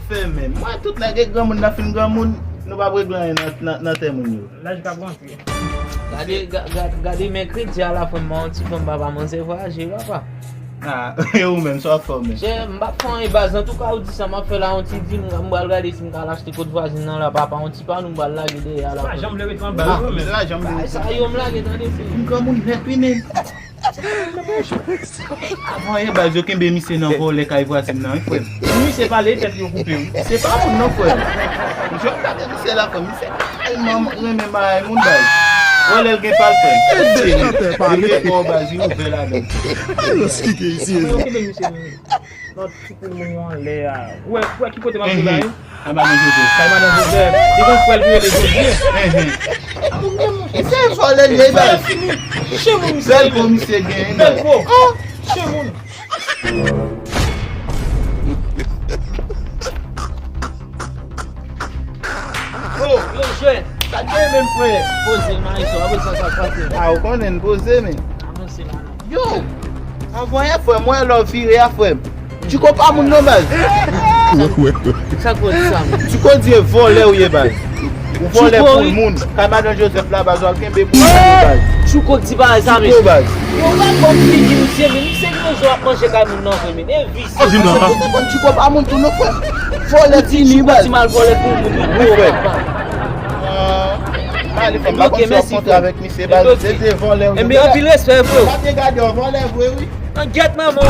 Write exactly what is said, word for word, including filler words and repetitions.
Fè menm. Mwen, tout nèg e granmoun nan fin granmoun, nou p ap regle anyen nan, nan, nan tè moun yo. Laj k ap rantre. Gade, ga- ga- gade mèkredi a la fanm mwen, yon ti fanm papa mwen se vwaje papa. Ah, e ou menm, sa w ap fè ou menm? Chè, m p ap fè anyen baz, antouka ou di sa m ap fè la, yon ti di m m pral gade si m ka al achte kot vwazin nan la papa, yon ti panou m pral lage dèyè a la. Pa janm vle rete anba Ah, yo se menm. la janm de Sa yo m lage tande se. M granmoun nèt wi menm. Avan yè baz yo kenbe misye nan vòlè kay vwazin nan wi frè m. Misye pale tèt yo koupe wi. Se pa moun non frè m. Jòf gade misye la frè m. Misye tèlman renmen maray moun baz. Vòlè l gen pa l frè m. Li gen kò baz li ouvè ladan. Mwen yo kenbe misye nan lòt ti poul moun yo anlè a. Ou wè, ou wè ki kote m ap jwe la wi? Kay madan Jozèf. Kay madan Jozèf. Li gen frè l ki rele Jozye. E se vòlè l ye baz. Chen moun misye. Bèl po misye gen. Bèl po. Chen moun. Oh, Yo jwè, sa gen menm frè. Poze maestro, apre sa sa pase. Ah, ou konnen n poze men. Avanse la non. Yo, anvoye frè m, wè lè w vire a frè m. Tchouko pa moun non baz. Sa k wè di sa men? Tchouko di e vòlè ou ye baz. Ou vòlè pou moun. Kay madan Jozèf la baz w al kenbe pou moun baz. Tchouko k di bagay sa men. Tchouko baz. Yo pa bon figi misye men, misye ki nan jou ap manje kay moun nan vre men. E vis. Ou te konn Tchouko pa moun tou non frè m. Vòlè ti ni baz. Ti mal vòlè pou moun. Wi frè. Male fè m pa konn si w ap kontre avèk misye baz. Se de vòlè ou ye. Enben anpil respè bro. Pa te gade w vòlè vre wi. An gyèt manman.